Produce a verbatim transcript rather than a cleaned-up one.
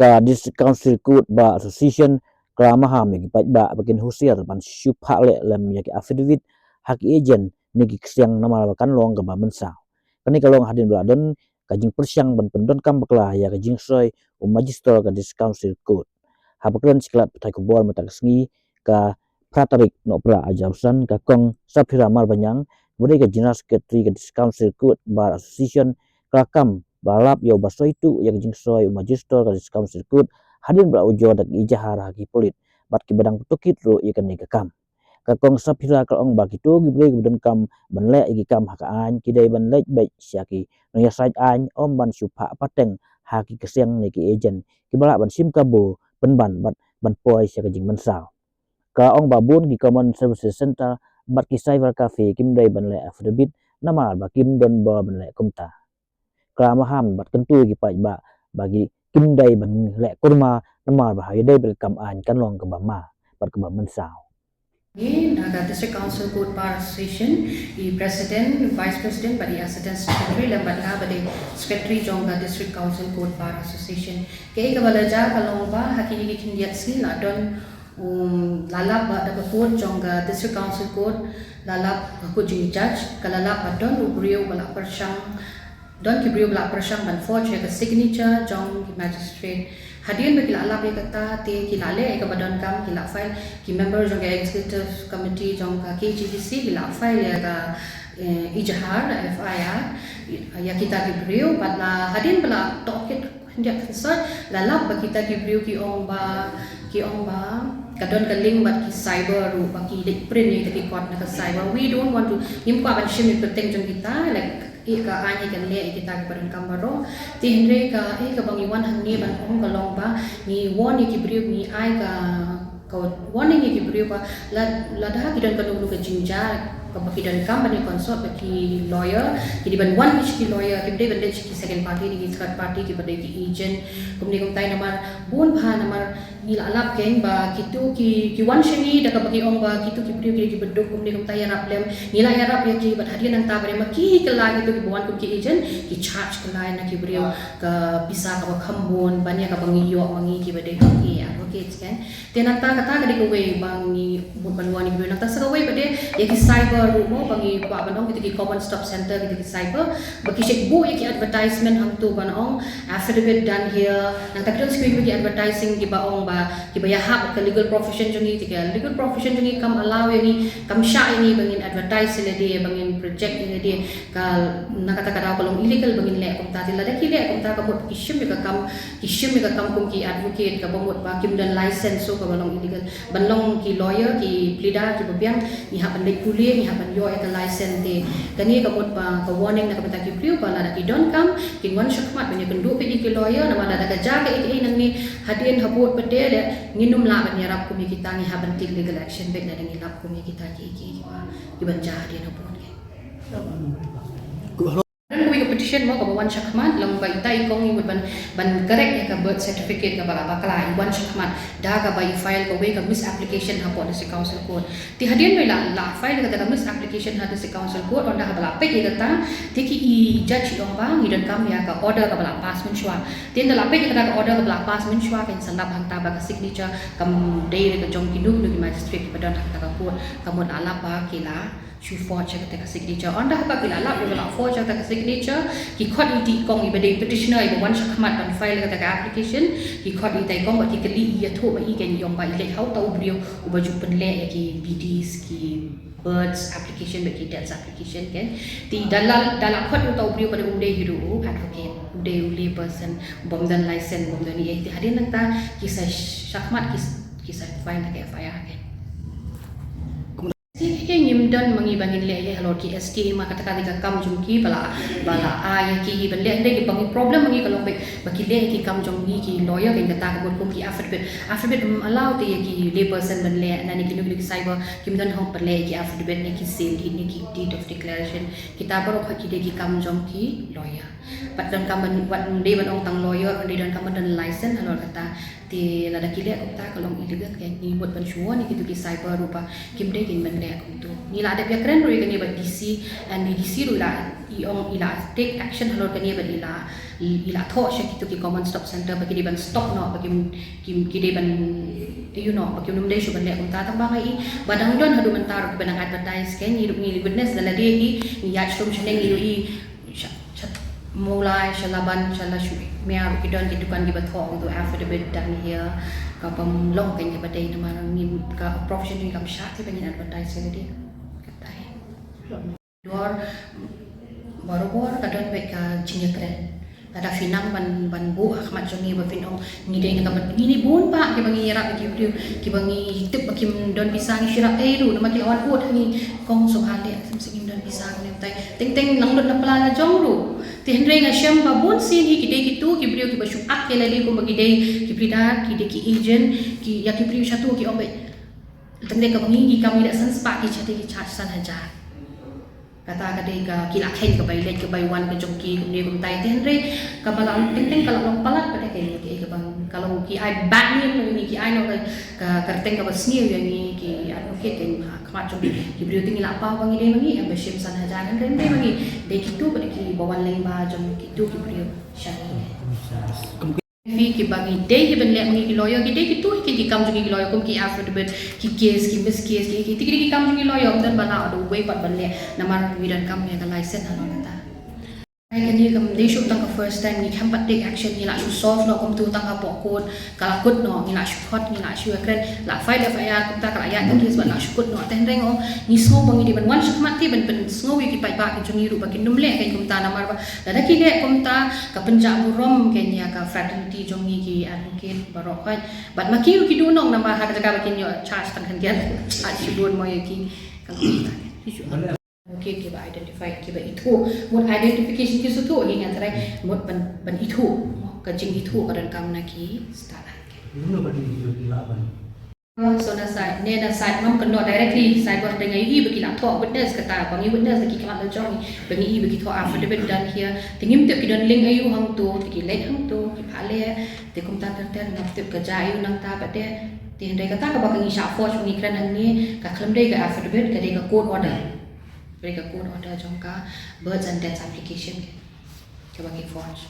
Ka District Council Court Bar Association ka la maham ïa ki paidbah ba kin husiar ban shu phah leh lem ïa ki affidavit ha ki agent ne ki ksiang namar ba kan long kaba mynsaw. Kane ka long hadien ba la don ka jingpyrshang ban pyndonkam bakla ïa ka jingsoi u Magistrate ka District Council Court. Haba kren sha ki lad pathai khubor mynta ka sngi, ka phra tarik Nohprah arhajar arphew san, ka Kong Saphira Marbaniang, ba dei ka General Secretary ka District Council Court Bar Association, ka la kam ba la lap ïa u ba soi tuh ïa ka jingsoi u Magistrate ka District Council Court hadien ba la ujor da ki ejahar ha ki pulit bad kiba dang tohkit ruh ïa kane ka kam. Ka Kong Saphira ka la ong ba kito ki briew kiba donkam ban leh ïa ki kam ha ka aiñ ki dei ban leit beit sha ki nongïasaid aiñ, ym ban shu phah pateng ha ki ksiang ne ki agent kiba lah ban shim kabu pynban bad ban poi sha ka jingmynsaw. Ka la ong ba bun ki Common Services Centre bad ki Cyber Cafe kim dei ban leh affidavit namar ba kim don bor ban leh kumta. Ka la maham bad kyntu ïa ki paidbah ba ki kim dei ban leh kurma namar ba ha ïadei bad ka kam aiñ kan long kaba ma bad kaba mynsaw. Ni na ka District Council Court Bar Association, i President, Vice President bad i Assistant Secretary lem bad nga ba dei Secretary jong ka District Council Court Bar Association. Kaei kaba la jia ka long ba ha kine ki khyndiat sngi la don, um, la lap ba da ka court jong ka District Council Court, la lap ka court jong i judge, ka la lap ba don u briew ba la pyrshang, don ki briew ba la pyrshang ban forge ïa ka signature jong ki magistrate. Hadien ba ki la lap ïa kata te ki la leh ïa kaba donkam, ki la file, ki member jong ka executive committee jong ka K H A D C ki la file ïa ka, eh, ejahar, F I R ïa kita ki briew bad la hadien ba la tohkit khyndiat khynsor la lap ba kita ki briew ki ong ba, ki ong ba ka don ka link bad ki cyber ruh, ba ki leit print ïa kita ki court na ka cyber. We don't want to, ngim kwah ban shim ïa ka kyrteng jong kita, like, ïa ka aiñ ïa ka leh ïa kita kiba donkam baroh. Te hynrei kaei kaba ngi wan hangne ban ong ka long ba ngi warn ïa ki briew, ngi ai ka, ka warning ïa ki briew ba lad, lada ki don kano kano ka jingjia kaba ki donkam ban ïa consult bad ki lawyer, ki dei ban wan sha ki lawyer, kim dei ban leit sha ki second party ne ki third party kiba dei ki agent kumne kumtai, namar bun bha namar ngi la lap keiñ ba kito ki, ki wan sha ngi da kaba ki ong ba kito ki briew ki dei kiba duk kumne kumtai, ïarap lem. Ngi la ïarap ïa ki bad hadien nangta ba dei ma ki kylla kito kiba wan kum ki agent, ki charge kylla na ki briew ka pisa kaba kham bun ban ïa kaba ngi ïoh ma ngi kiba dei ki advocates keiñ. Te nangta kata ka dei kawei ba ngi mut ban wan ïa ki briew. Nangta sa kawei ba dei ïa ki cyber ruh mo, ba ngi kwah ban ong kito ki common stop center, kito ki cyber, ba ki shait buh ïa ki advertisement hangto ban ong affidavit done here. Nangta ki don shuh ki advertising kiba ong ba kiba ïahap ka legal profession jong ngi, te ka legal profession jong ngi kam allow ïa ngi, kam shah ïa ngi ba ngin advertise ïa lade, ba ngin project ïa lade. Ka, na kata ka daw ka long illegal ba ngin leh kumta. Te lada ki leh kumta ka mut ki shim ïa ka kam, ki shim ïa ka kam kum ki advocate, kaba mut ba kim don license, so kaba long illegal. Ban long ki lawyer, ki pleader kiba biang, ngi hap ban leit pule, ngi hap ban ïoh ïa ka license. Te kane ka mut ba ka warning na ka bynta ki briew ba lada ki donkam kin wan shakhmat ban ïakynduh beit ïa ki lawyer, namar lada ka jia kaei kaei nangne hadien habud pat de leh ngin ym lah ban ïarap kum ïa kita, ngi hap ban take legal action beit lada ngi lap kum ïa kita kiei kiei kiba, kiban jia hadien habud. Don kawei ka petition mo kaba wan shakhmat, long ba ita i kong i mut ban, ban correct ïa ka birth certificate kaba la bakla, i wan shakhmat da kaba i file kawei ka misapplication hapoh District Council Court. Te hadien ba i la, la file kata ka misapplication ha District Council Court, ynda haba la peit ïa kata, te ki, i judge i ong ba ngi donkam ïa ka order kaba la pass mynshuwa. Te ynda la peit ïa kata ka order kaba la pass mynshuwa, kan sa lap hangta ba ka signature kam dei ka jong kino kino ki magistrate kiba don ha kata ka court, ka mut la lap ba ki la shu forge ïa kata ka signature. Ynda haba ki la lap ïa ba la forge ïa kata ka signature, ki khot ïa i kong iba dei petitioner iba wan shakhmat ban file ïa kata ka application, ki khot ïa i kong bad ki kylli i, ïathuh ma i, kan i ong ba i leit ha uta u briew uba ju pynleh ïa ki B Ds, ki birth application bad ki death application, kan. Te da la, da la khot ïa uta u briew ba dei, um dei hi ruh u advocate, u dei u lay person, bym don license, bym don ei ei. Te hadien nangta ki sa shakhmat, ki, ki sa file ïa ka F I R, kan. Te ngim don ma ngi ba ngin leh ïa halor ki S T A, ma kata ka dei ka kam jong ki ba la, ba la ai ïa ki ban leh. Hynrei ba ngi problem ma ngi ka long ba, ba ki leh ïa ki kam jong ngi ki lawyer, kan, kata ka mut kum ki affidavit. Affidavit ym allow te ïa ki lay person ban leh, na ne kino kino ki cyber kim don hok ban leh ïa ki affidavit ne ki sealed deed ne ki deed of declaration. Kita baroh ki dei ki kam jong ki lawyer. Bad donkam ban, wat ym dei ban ong tang lawyer, ym dei, donkam ban don license halor kata. Te lada ki leh kumta ka long illegal, kan. Ngi mut ban shu warn ïa kito ki cyber ruh ba kim dei kin ban leh kumto. Ngi la dep ïakren ruh ïa kane bad D C and D C ruh la I ong i la take action halor kane bad i la, i la thoh sha kitu ki common stop center ba ki dei ban stop noh, ba kim, kim, ki dei ban, you know, ba kim nym dei shuh ban leh kumta. Tangba nga i ba dang don haduh mynta ruh kiba nang advertise, kein ngi ruh ngi witness da lade hi, ngi ïaid shrum shaneng ngi ruh i sha, sha Mawlai, sha Laban, sha Lashmia ruh ki don ki dukan kiba thoh kumtu affidavit done here. Ka bym long kein kaba dei namar ngi ka profession jong ngi kam shah te ba ngin advertise ïa lade. Kata hi. Dor, barabor ka don beit ka jingïakren. Lada phi nang ban, ban buh ha khmat jong ngi ba phin ong ngi dei na ka bynta ngi, ngi bun bah kiba ngi ïarap ïa ki briew kiba ngi tip ba kim don pisa, ngi shu ïarap ei ruh namar ki la wan ud ha ngi, kong sngewbha leh, sngewbha, ngim don pisa, ngim tai. Teng teng nang lut na pla la jong ruh. Te hynrei nga shem ba bun sien hi ki dei kitu ki briew kiba shu ak ïa lade kumba ki dei ki pridar, ki dei ki agent, ki, ïa ki briew shatu ki ong beit. Tang dei kaba ngi, ngi kam ngi da san spah, ki shatei ki charge san hajar. Kata ka dei ka, ki la kheiñ ka bai leit ka bai wan ka jong ki kumne kumtai. Te hynrei kaba la teng teng ka la long palat pat ïa ka, ïa ka, ïa ka bang ka long ki ai bad name ïa ngi, ki ai noh ka, ka kyrteng kaba sniew ïa ngi ki advocate, ïa ngi ha khmat jong ki briew. Te ngi la paw ba ngi dei ma ngi em ba shim san hajar, hynrei ym dei ma ngi, dei kitu pat kiba wan lyngba jong kitu ki briew sha ngi. Phi, kiba ngi dei hi ban leh ma ngi ki lawyer, ki dei kitu hi ki, ki kam jong ngi ki lawyer, kum ki affidavit, ki case, ki miss case, ki, ki, ki dei ki kam jong ngi lawyer, ym don ba lah da uwei pat ban leh namar ngi donkam ïa ka license halor kata. Ai, kane kam dei shuh tang ka first time, ngi khlem pat take action, ngi la shu solve noh kumtu tang hapoh court, ka la kut noh, ngi la shu khot, ngi la shu ïakren, la file F I R kumta, ka la ïaid ka case bad la shu kut noh. Te hynrei nga ong ngi sngew ba ngi dei ban wan shakhmat te ban pynsngew ïa ki paidbah ki jong ngi ruh ba kin nym leh kein kumta namar ba lada ki leh kumta ka pynjah burom kein ïa ka fraternity jong ngi ki advocate baroh khoit. Bad ma ki ruh ki duh nong namar ha ka jaka ba kin ïoh charge tang khyndiat, charge shibun mo ïa ki. Ka long kumta. Advocate kiba identify, kiba ithuh. Mut identification ki shu thuh hi, nga tharai mut ban, ban ithuh. Ka jingithuh ka donkam na ki stad. Mano ba ki ithuh ki lah ban? So na side, ne na side ngam kynnoh directly, side ba nga ïohi ba ki la thoh witness, kata ba ngi witness da ki khlad la jong, ba ngi ïohi ba ki thoh affidavit done here. Te ngim tip ki don link aïu hangto, te ki leit hangto, ki phah leh. Te kumta ter ter ngam tip ka jia aïu nangta pat de. Te hynrei kata kaba ka ngi shah forge ba ngi kren hangne, ka khlem dei ka affidavit, ka dei ka court order. Ka dei ka court order jong ka birth and death application kaba ki forge.